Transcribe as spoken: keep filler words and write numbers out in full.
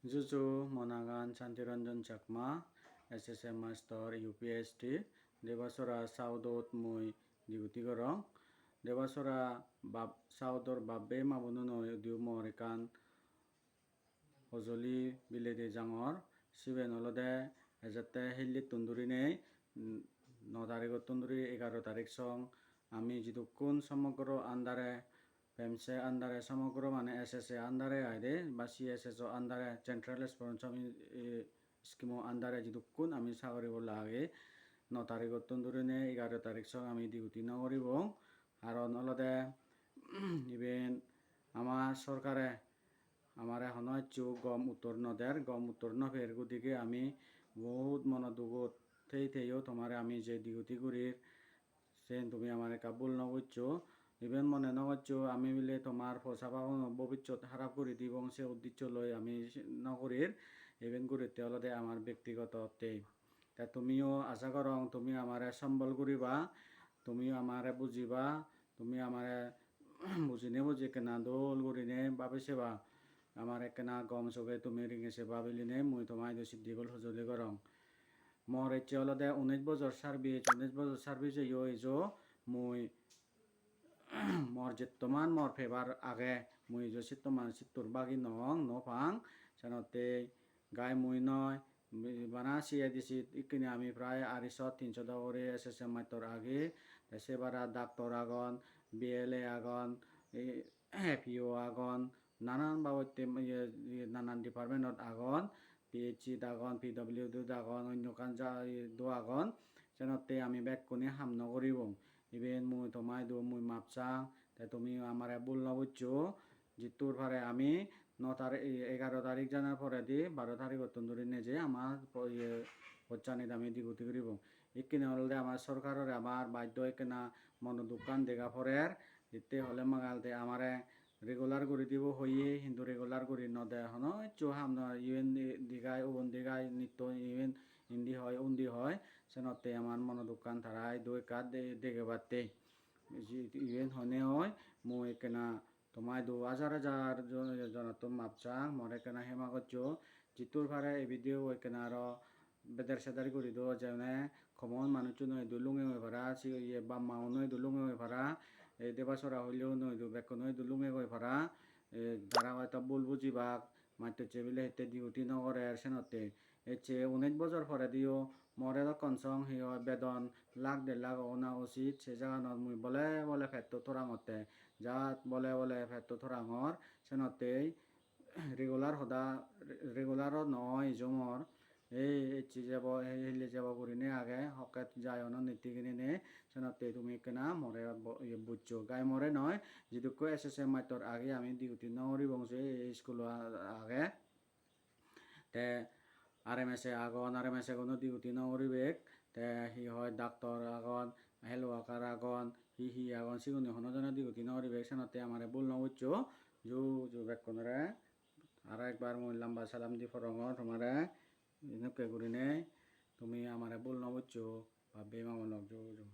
Juju, mo nangan Santiranjan Chakma, S S A master U P S T, Debasora South-ot mui duty gorong. Debasora bab-, South-or bab-bei ma-bonunoi idu mor ekkan hojoli bilei de jangor. Siben olode ejette hellittun durinei, mm, no tarigottun duri egaro tarik song ami jidukkun somogro under-e, PEMSE under-e, somogro mane S S A under-e aai de, ba C S S O under-e, Central Responsible, eh, Scheme-o under-e jidukkun ami sagori bolla agi, no tarigottun durinei egaro tarik song ami duty no guribong. Karon olode iben ama sorkare amare hono hissu gom uttor no der, gom uttor no per gudige ami bohut mono dugot thei theyo tomare ami je duty gurir, sen tumi amare ekka bhul no goccho. Iben mone no goccho ami bile tomar po sabaguno bobissot harap guri dibong, se uddiccho loi ami no gurir. Iben guritte olode amar bektigoto ottei. Te tumiyo asa gorong tumi amare sombol guriba, tumiyo amare bujiba, tumi amare bujine buji ekkena dol gurine babi seba. Amare ekkena gom soge tumi ringe seba biline mui toma idu siddigol hojoli gorong. Mor ecche olode unis bojor service, unis bojor service-eyo ijo mui mor jettoman mor pebar age, mui ijo sittoman sittur bagi no ong, no pang. Senotte gai mui noi, bana C A D C ikkine ami prai arisho tinso do guri S S A mastor agi, te se bara doctor agon, B L A agon, e, P O agon, nanan babotte, iye, iye, nanan department-ot agon, P H C-t agon, P W D-t agon, onyo ekkan ja-, iye, do agon. Senotte ami bekkune ham no guribong. Iben mui toma idu mui map sang, te tumi amare bhul no bujjo. Jittur pare ami no tar-, e, egaro tarik janar poredi baro tarigottun dhuri neje ama po-, iye, pochanit ami duty guribong. Ikkine olode ama sorkarore amar baddho ekkena mono dukkan dega porer. Hitte hole magal te amare regular guri dibo hoye, hintu regular guri no de. Hono hissu ham no, iben di-, digai, ubon digai, nitto iben indi hoi, undi hoi, senotte amar mono dukkan tara idu ekka de-, degebatte. Iji-, iben honne oi, mui ekkena toma idu hajar hajar jon-, jonottun map sang, more ekkena hema goccho. Jittur pare ei video bo ekkena aro beder seder guri do, jene common manucchuno idu lunge oi para, se iye bap ma uno idu lunge oi para, ei Debasora hulle uno idu bekkuno idu lunge oi para, ei tara hoito bul bujibak, mattosse bile hitte duty no gorer senotte. Ecche unis bojor porediyo more dokkon song hi hoi bedon lakh der lakh ona usit, se jaganot mui bole bole petto thorangotte, jat bole bole petto thorangor, senottei regular hoda, re-, regular-o noi ijo mor. Ei ecche jebo, ei hille jebo gurinei age, hokke jai ono nitti ginine, senotte tumi ekkena more bo-, iye bujjo. Gai more noi, jidukko S S A mastor agi ami duty no guribong se ei school-o a-, age. Te R M S A agon, R M S A guno duty no guribek. Te hi hoi doctor agon, health worker agon, hi hi agon, sigune hono jone duty no guribek, senotte amare bhul no bujjo. Ju ju bekkunore. Aro ekbar mui lamba salam di porongor tomare, enokke gurinei tumi amare bhul no bujjo, bap-bei ma-bon lok ju ju.